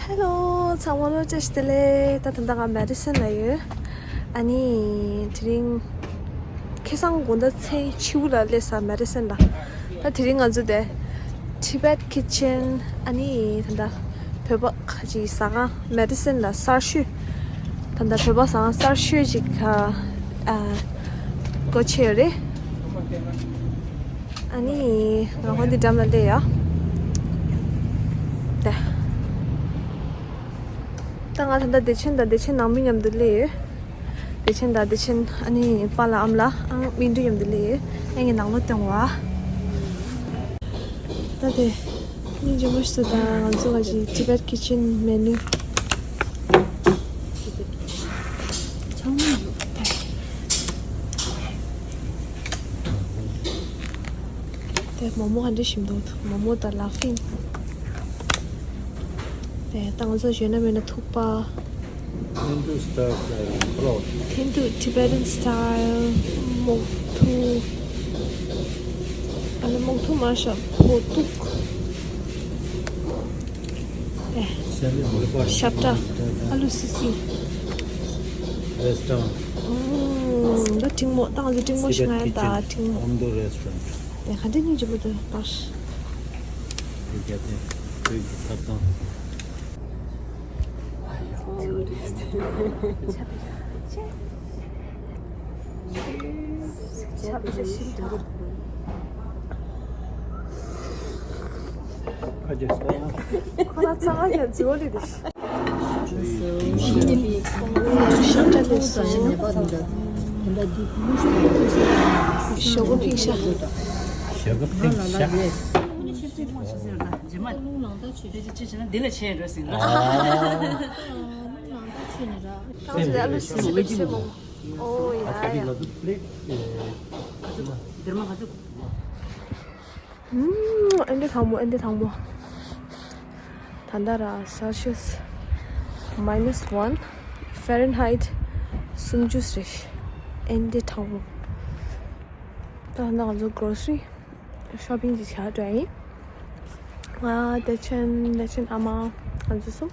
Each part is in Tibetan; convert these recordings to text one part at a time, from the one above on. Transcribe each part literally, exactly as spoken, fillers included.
Hello, ཚང་མ་ལ་བཀྲ་ཤིས་བདེ་ལེགས། ད་ད་ལྟ་ང་མེ་ཌི་སོན་ལ་ཡོད། ཨ་ནི་དེ་རིང་ཁ་སང་དགོང་དག་མཚན་ཕྱི་པོ་ལ་སླེབས་ས་མེ་ཌི་སོན་ལ། ད་དེ་རིང་ང་ཚོ་དེ་Tibet Kitchen ཨ་ནི་ད་ལྟ་བོད་པ་ཁ་ཅིག་ཟ་ཁང་མེ་ཌི་སོན་ལ་གསར་ཤོས། ད་ལྟ་བོད་པ་ཟ་ཁང་གསར་ཤོས་ཅིག་ག་ཨ་སྒོ་ཕྱེ་ཡོད་རེད། ཨ་ནི་ང་ཧོན་དི་འགྲམ་ལ་སླེབས་ཡ། ད་ད་ང་ད་ལྟ་བདེ་ཆེན་དང་བདེ་ཆེན་ནང་མི་མཉམ་དུ་སླེབས་ཡོད། བདེ་ཆེན་དང་བདེ་ཆེན་ཨ་ནི་པཱ་ལགས་ཨ་མ་ལགས་ཨང་མི་འདུས་མཉམ་དུ་སླེབས་ཡོད། ཨ་ནི་ནང་ལོགས་སྟོན་བ། ད་དེ་སྙིང་རྗེ་མོ་ཞིག་འདུག་ད་ང་ཚོ་ག་ཅིག་Tibet Kitchen menu ཚང་མ་ཡོད། དེ་མོག་མོག་ག་འདྲ་ཞིམ་འདུག་མོག་མོག་དང་ལ་ཕིང་། དེ་ད་ང་ཚོ་ཞོན་ན་མེད་ན་ཐུག་པ། Hindu style, uh, broth. Hindu Tibetan style མོག་ཐུག་ཨ་ནི་མོག་ཐུག་མ་ཤ་བོ་ཏུག་ཨེ། ཞབས་བྲ། ཨ་ལུ་སི་སི། Restaurant. ཨུམ། ད་འབྲིང་མོ་ད་ང་ཚོ་འབྲིང་མོ་ཞིག་ང་ཡང་ད་འབྲིང་མོ། Indoor restaurant. དེ་ག་འདྲ་སྙིང་རྗེ་པོ་འདུག་པར། དེ་རྒྱ་དེ་བོད་ཀྱི་ཐབ་ཚང་། ཁོ་ན་ཚང་མ་ཡང་འཛུལ་བ་ལས་དེ། ཞོགས་པ་ཕིང་ཤ། ཞོགས་པ་ཕིང་ཤ། རྗེས་མ་རླུང་ལངས་ད་ཆོས་དེ་ཅི་བྱས་ན་འདི་ལ་བྱས་འགྲོ་ཟིན་ལ། རླུང་ལངས་ད་ཆོས་ནི་ར། ཨོ་ཡ་ཡ། འདིར་མ་ག་ཚོད། ཨུམ། ཨེ་འདྲ་དྭངས་མོ། ཨེ་འདྲ་དྭངས་མོ། ད་ལྟ་ར་Celsius minus one, Fahrenheit སུམ་ཅུ་རེད། ཨེ་འདྲ་དྭངས་མོ། ད་ལྟ་ང་ཚོ་grocery shopping ཅིག་བྱ་འགྲོ་ཡིན། ང་བདེ་ཆེན་བདེ་ཆེན་ཨ་མ་ང་ཚོ་གསུམ།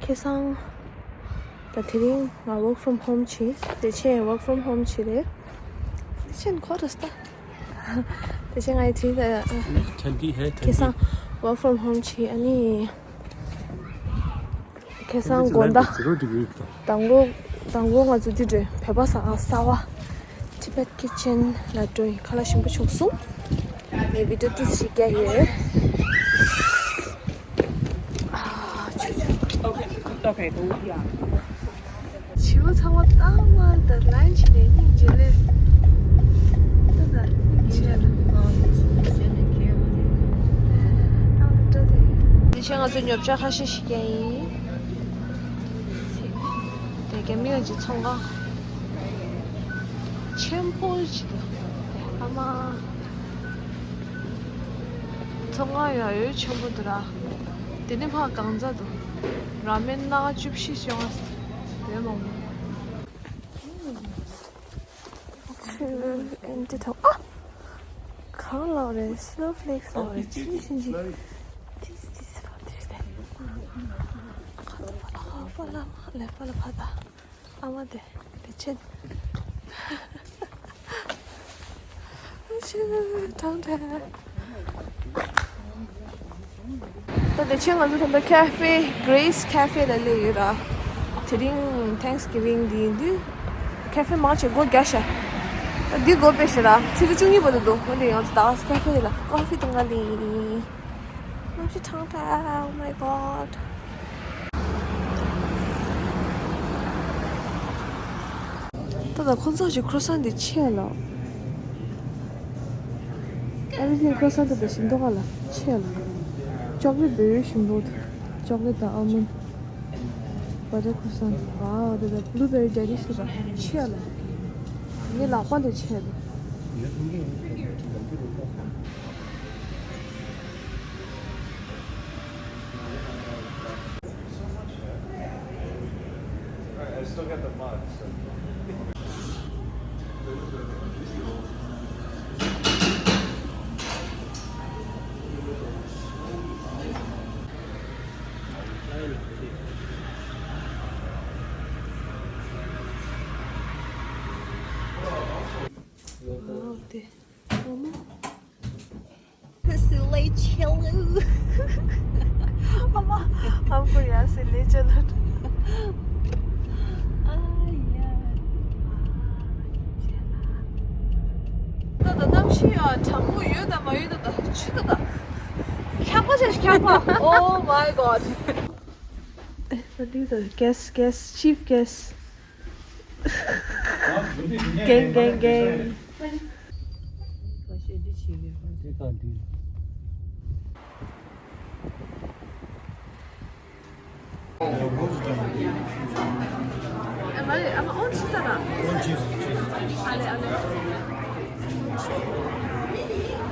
ཁ་སང་། ད་དེ་རིང་ང་work from home བྱེད། བདེ་ཆེན་work from home བྱེད་རེད། བདེ་ཆེན་ཁོ་རེ་སྟ། བདེ་ཆེན་ང་ཡི་དྲིན་ད། ཁ་སང་work from home བྱེད་ཨ་ནི། ཁ་སང་དགོང་དག་དང་པོ་དང་པོ་ང་ཚོ་འདི་འགྲོ་བོད་པ་ཟ་ཁང་གསར་བ། Tibet Kitchen ལ་འགྲོ་ཡིན། ཁ་ལག་ཞིམ་པོ་བྱུང་སོང་། ངས་video ཏོག་ཙམ་ཞིག་བརྒྱབ་ཡོད། ཨ་ཆུ་ཆུ། Okay, okay, don't yeah. བྱིའུ་ཚང་མ་ཏག་མ་ད་ལན་བྱས་ནས་སྙིང་རྗེ་ལེ། ད་ད་སྙིང་རྗེ་ལེ། ཨ་ད་དེ། དེ་ཕྱིན་ང་ཚོ་ཉོ་ཆ་ཁ་ཤས་ཤིག་བརྒྱབ་ཡིན། དེ་ག་མི་ཡོད་ཀྱི་ཚོང་ཁང་ཆེན་པོ་ཞིག་འདུག་ཨ་མ། ཚོང་ཁང་ཡང་ཡོད་ཆེན་པོ་འདུག་ར། དེ་ནི་ཕ་གང་ཚ་འདུག་ར་མེན་སྣ་ཁ་བཅུ་བཞི་བྱུང་བ། དེ་མང་པོ། ཆུ་ཨེ་འདྲ་དང་ཨ། གང་ལབ་རེད། Snowflakes ལབ་རེད། ཆི་ཆི་ཆི། This this what is that? ཁ་ལ་ཕ་ལ་ཕ་ལ་ཕ་ལ་ཕ་ལ་ཕ་ལ། ཨ་མ་དེ་དེ་ཆེན། ཆེན་གྲང་གྲང་། ད་དེ་ཆེན་ང་ཚོ་ད་ལྟ་Cafe Grace Cafe ལ་སླེབས་ཡོད་ར། དེ་རིང་Thanksgiving འདི་ཡིན་དུས་Cafe མང་ཆེ་སྒོ་རྒྱག་ཤག་ད་འདི་སྒོ་ཕྱེ་ཤག་ར། ཆུ་ཚོད་བཅུ་གཉིས་བར་དུ་འདུག་འོན་ཏེ་ང་ཚོ་ད་Cafe ལ་coffee འཐུང་ག་སླེབས་ཡིན། གནམ་གཤིས་གྲང་ཐལ། Oh my god. ད་ད་ཁོ་ཚོ་ཞིག་croissant འདི་ཆེ་ལ། Everything croissant ད་ཞིམ་མདོག་ལ་ཆེ་ལ། Chocolate འདི་ཡོད་ཞིམ་པོ་འདུག Chocolate དང་almond butter croissant. Wow, ད་ད་blueberry delicious ཆེ་ལ། ངའི་ལག་པ་འདི་ཆེ་ལ། ལས་བྱེད་ལ། ཨ་ཡ། ད་ད་གནམ་གཤིས་ཡང་གྲང་མོ་ཡོད་དང་མ་ཡོད་ད་ད་ཆུ་ད་ད། འཁྱག་པ་ཆེ་འཁྱག་པ། Oh my god. What is the guest, guest, chief guest? Gang, gang, gang.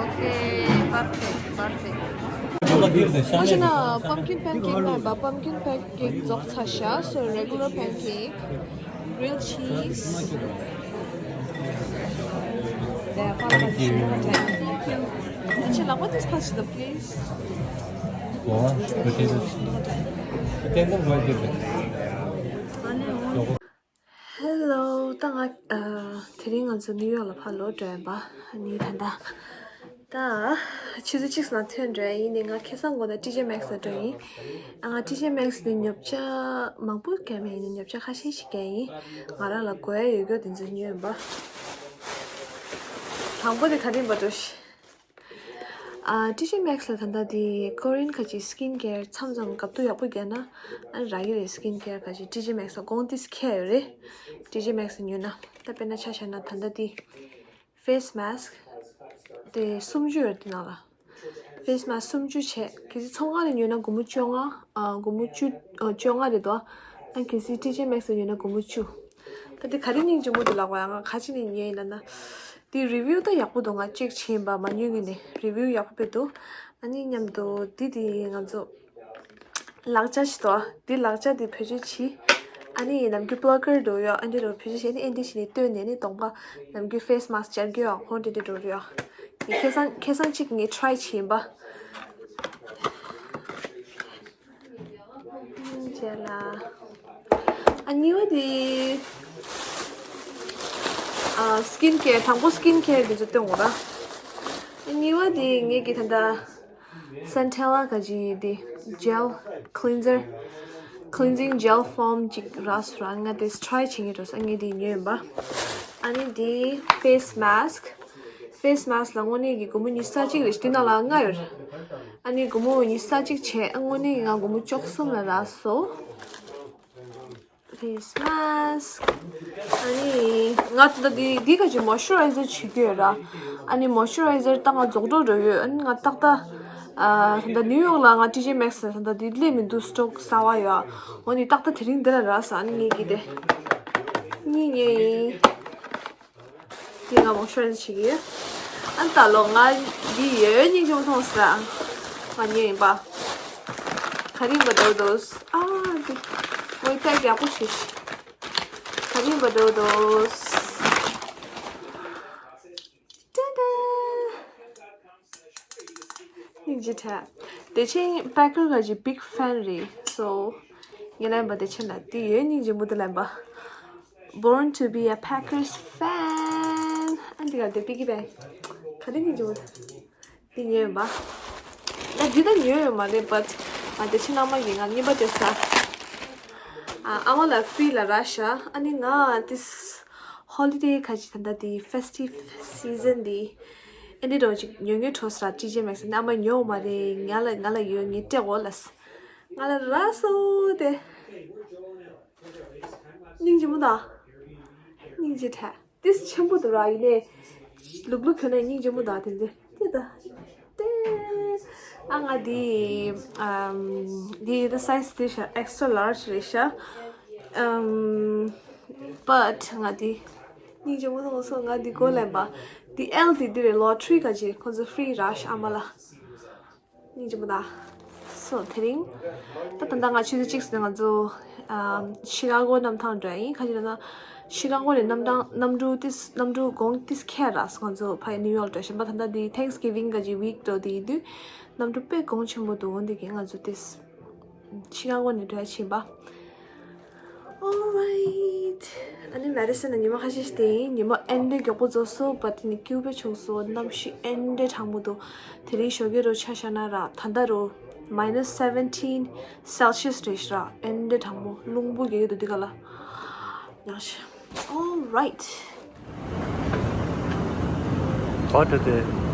Okay, perfect, perfect. Pumpkin pancake, pumpkin pancake. Cake རྫོགས་ཚར་ཤག So regular pancake, grilled cheese. There, ཕར་ཕར་ཕྱིན་ན་ད། ཁྱེད་ལག་པ་དེ་ཕར་ཕྱིན་ད། Please. What? Potatoes. Potatoes, what is it? Hello, ད་ང་ཨ་དེ་རིང་ང་ཚོ་ནིའུ་ཡོག་ལ་ཕར་ལོག་འགྲོ་ཡིན་པ། ཨ་ནི་ད་ལྟ་ད་ཆུ་ཚོད་གཅིག་ཙམ་ཐོན་འགྲོ་ཡིན། ནི་ང་ཁ་སང་དགོང་དག་ཊི་ཇེ་མེག་སི་ལ་འགྲོ་ཡིན། ཨ་ང་ཊི་ཇེ་མེག་སི་ནས་ཉོ་ཆ་མང་པོ་བརྒྱབ་མེད་ཡིན། ནི་ཉོ་ཆ་ཁ་ཤས་ཤིག་བརྒྱབ་ཡིན། ང་རང་ལ་དགོས་ཡ་ཡོད་རྒྱུ་དེ་ཚོ་ཉོས་ཡིན་པ། དང་པོ་དེ་ག་རེ་ཡིན་པ་འགྲོ་ཤི། ཨ་ཊི་ཇེ་མེག་སི་ལ་ད་ལྟ་དེ་ཀོ་རི་ཡན་ཁ་ཅིག་སི་ཀིན་ཀེར་མཚམས་མཚམས་དགའ་སྡུག་ཡག་པོ་རྒྱག་ན། ཨ་རག་གི་རེད། སི་ཀིན་ཀེར་ཁ་ཅིག་ཊི་ཇེ་མེག་སི་ལ་དགོངས་ཏེ་ཁྱེར་ཡོད་རེད། ཊི་ཇེ་མེག་སི་ལ་ཉོས་ན། ད་དཔེར་ན་ཆ་བཞག་ན་ད་ལྟ་དེ་ཕེ་སི་མེ་སི་ཀི་དེ་སུམ་ཅུ་ཡོད་དེ་ནང་ལ། ཕེ་སི་མེ་སི་ཀི་སུམ་ཅུ་བྱས། གལ་སྲིད་ཚོང་ཁང་ནས་ཉོས་ན་སྒོར་མོ་བཅོ་ལྔ། ཨ་སྒོར་མོ་བཅུ་ཨ་བཅོ་ལྔ་རེད་དོ། ཨ་གལ་སྲིད་ཊི་ཇེ་མེག་སི་ལ་ཉོས་ན་སྒོར་མོ་བཅུ། ད་དེ་ག་རེ་སྙིང་རྗེ་མོ་འདུག་ལབ་པ། ཡང་ང་ག་ཅི་ནས་ཉོས་ཡིན་ལབ་ན། དེ་རི་བིའུ་ད་ཡག་པོ་འདུག་ང་ཅེག་བྱས་ཡིན་པ། མ་ཉོས་ངས་ནས་རི་བིའུ་ཡག་པོ་དཔེ་འདུག་ཨ་ནི་མཉམ་དུ་དེ་དེ་ང་ཚོ་ལག་ཆ་ཞིག་འདུག་དེ་ལག་ཆ་དེ་བེད་སྤྱོད་བྱས། ཨ་ནི་ནམ་རྒྱུན་པི་ལག་གི་འདྲ་ཡོད། ཨ་འདྲ་འདྲ་བེད་སྤྱོད་བྱས་ནི་ཨེ་འདྲ་བྱས་ནས་བཏོན་ནས་ནི་གདོང་པ་ནམ་རྒྱུན་ཕེ་སི་མེ་སི་ཀི་སྦྱར་གི་ཡོད། ཧོ་འདྲ་འདྲ་འགྲོ་རེད་ཡོད། ངས་ཁ་སང་ཁ་སང་གཅིག་ངས་ཊི་རའི་བྱས་ཡིན་པ། བྱས་ལ། ཨ་གཉིས་པ་དེ། ཨ་སི་ཀིན་ཀེར། དང་པོ་སི་ཀིན་ཀེར་དེ་ཚོ་སྟོན་དགོས་ར། ཨ་གཉིས་པ་དེ་ངེད་ཀྱི་ད་ལྟ་སན་ཊེ་ལ་ག་ཅི་དེ་ཇེལ་ཀི་ལིན་ཛར། ཀི་ལིན་ཛིང་ཇེལ་ཕོམ་ཅིག་རག་སོང་ར། ང་དེ་ཊི་རའི་བྱེད་ཀྱི་འགྲོ་སོང་། ངས་དེ་ཉོས་ཡིན་པ། ཨ་ནི་དེ་ཕེ་སི་མེ་སི་ཀི། ཕེ་སི་མེ་སི་ཀི་ལ་དངོས་གནས་ཀྱི་སྒོར་མོ་ཉི་ཤུ་རྩ་གཅིག་རེད། དེ་ནང་ལ་ལྔ་ཡོད་རེད། ཨ་ནི་སྒོར་མོ་ཉི་ཤུ་རྩ་གཅིག་བྱས། ཨ་དངོས་གནས་ཀྱི་ང་སྒོར་མོ་བཅུ་གསུམ་ལ་རག་སོང་། ཕེ་སི་མེ་སི་ཀི། ཨ་ནི་ང་ད་ལྟ་འདི་འདི་ག་ཅིག་མོ་ཨིས་ཅུ་རའི་ཛར་བྱེད་ཀྱི་ཡོད་ར། ཨ་ནི་མོ་ཨིས་ཅུ་རའི་ཛར་ད་ང་རྫོགས་འགྲོ་འགྲོ་ཡོད། ཨ་ནི་ང་ཏག་ཏག་ཨ་ད་ལྟ་ནིའུ་ཡོག་ལ་ང་ཊི་ཇེ་མེག་སི་ལ་ད་ལྟ་འདི་སླེབས་མི་འདུག་སི་ཊོག་གསར་པ་ཡོད། འོ་ནི་ཏག་ཏག་དེ་རིང་འདི་ལ་རག་སོང་། ཨ་ནི་ངས་ཀྱི་དེ་གཉིས་ཉོས་ཡིན། དེ་ང་མོ་ཨིས་ཅུ་རའི་ཛར་བྱེད་ཀྱི་ཡོད། ཨ་ནི་ད་ལོ་ང་འདི་ཡོད་སྙིང་རྗེ་མོ་མཐོང་སོང་། ང་ཉོས་ཡིན་པ། ག་རེ་ཡིན་པ་འདྲ་འདུག་ཨ་འདི་ཝེ་ཊི་ཡག་པོ་ཞིག་ག་རེ་ཡིན་པ་འདྲ་འདུག་ཏན་ཏན། སྙིང་རྗེ་ཐལ། བདེ་ཆེན་པེ་ཀར་ག་ཅིག་བིག་ཕེན་རེད། སོ་ངས་ལབ་པ་བདེ་ཆེན་ལ་དེ་ཡོད་སྙིང་རྗེ་མོ་དེ་ལབ་པ། Born to be a Packers fan. ཨ་འདི་ག་དེ་པི་གི་བེང་ག་དེ་སྙིང་རྗེ་མོ་དེ་ཉོས་ཡོད་པ། ད་འདི་ད་ཉོས་ཡོད་མ་རེད། བཊ་ང་བདེ་ཆེན་ཨ་མ་གིས་ང་རྔན་པ་སྤྲད་ས། ཨ་མ་ལ་ཕི་རི་ལ་རག་ཤག་ཨ་ནི་ང་དེ་ཧོ་ལི་ཌེ་ག་ཅིག་ད་ལྟ་དེ་ཕེ་སི་ཊིབ་སི་ཛན་དེ་ཨེ་འདྲ་འདྲ་ཅིག་ཉོ་ཉོ་འགྲོ་ས་ར། ཊི་ཇེ་མེག་སི་ནས་ཨ་མ་ཉོ་མ་རེད། ང་ལ་ང་ལ་ཡོད། ངས་སྤྲད་གོ་ལ། ང་ལ་རག་སོང་དེ། སྙིང་རྗེ་མོ་དང་། སྙིང་རྗེ་ཐལ། ཏིས་ཆེན་པོ་འདུག་ར། ཡིན་ནའི་ལུག་ལུག་གྱོན་ནས་སྙིང་རྗེ་མོ་དང་དེ་འདྲ་དེ་ད་དེ། ཨ་ང་འདི་ཨམ་འདི་ད་སའི་ཛི་དེ་ཤ་ཨེག་སི་ཊ་ར་ལར་ཇི་རེད་ཤག་ཨམ་བཊ་ང་འདི་སྙིང་རྗེ་མོ་མཐོང་སོང་། ང་འདི་གོ་ལེན་པ། འདི་ཨེལ་འདི་འདི་རེད། ལོ་ཊི་རི་ག་ཅིག་ཁོང་ཚོ་ཕི་རི་རག་ཤག་ཨ་མ་ལ། སྙིང་རྗེ་མོ་དང་། སོ་དེ་རིང་ད་ད་ལྟ་ང་ཆུ་ཚོད་གཅིག་ཙམ་ནས་ང་ཚོ་ཨམ་ཤི་ཀ་གོ་གནམ་ཐང་འགྲོ་ཡ་ཡིན། ག་ཅི་ལབ་ན་ཤི་ཀ་གོ་ནས་གནམ་ཐང་གནམ་གྲུ་ཏིས་གནམ་གྲུ་དགོང་ཏིས་ཁྱེར་རག་སོང་། ང་ཚོ་ཕ་ཡི་ནིའུ་ཡོག་འགྲོ་བཞིན་པ། ད་ལྟ་འདི་ཐེངས་གི་ཝིང་ག་ཅིག་ཝིག་འགྲོ་དེ་ཡིན་དུས་གནམ་གྲུ་དཔེ་གོང་ཆེན་པོ་འདུག་འོན་ཏེ་གི་ང་ཚོ་ཏིས་ཤི་ཀ་གོ་ནས་འགྲོ་ཡ་ཕྱིན་པ། Alright. ཨ་ནི་མེ་ཌི་སོན་ལ་ཉི་མ་ཁ་ཤས་ཤིག་བསྡད་ཡིན། ཉི་མ་ཨེ་འདྲའི་མགྱོགས་པོ་རྫོགས་སོང་། བཊ་དེ་ནི་སྐྱིད་པོ་བྱུང་སོང་། གནམ་གཤིས་ཨེ་འདྲའི་གྲང་མོ་འདུག་དེ་རིང་ཞོགས་ཀས་རུ་ཆ་བཞག་ན་ར་ད་ལྟ་རུ་ minus seventeen Celsius རེད་ཤག་ར། ཨེ་འདྲ་གྲང་མོ་རླུང་བུ་རྒྱག་གི་འདུག་འདི་ག་ལ། ཡང་ཞིག All right. What is it?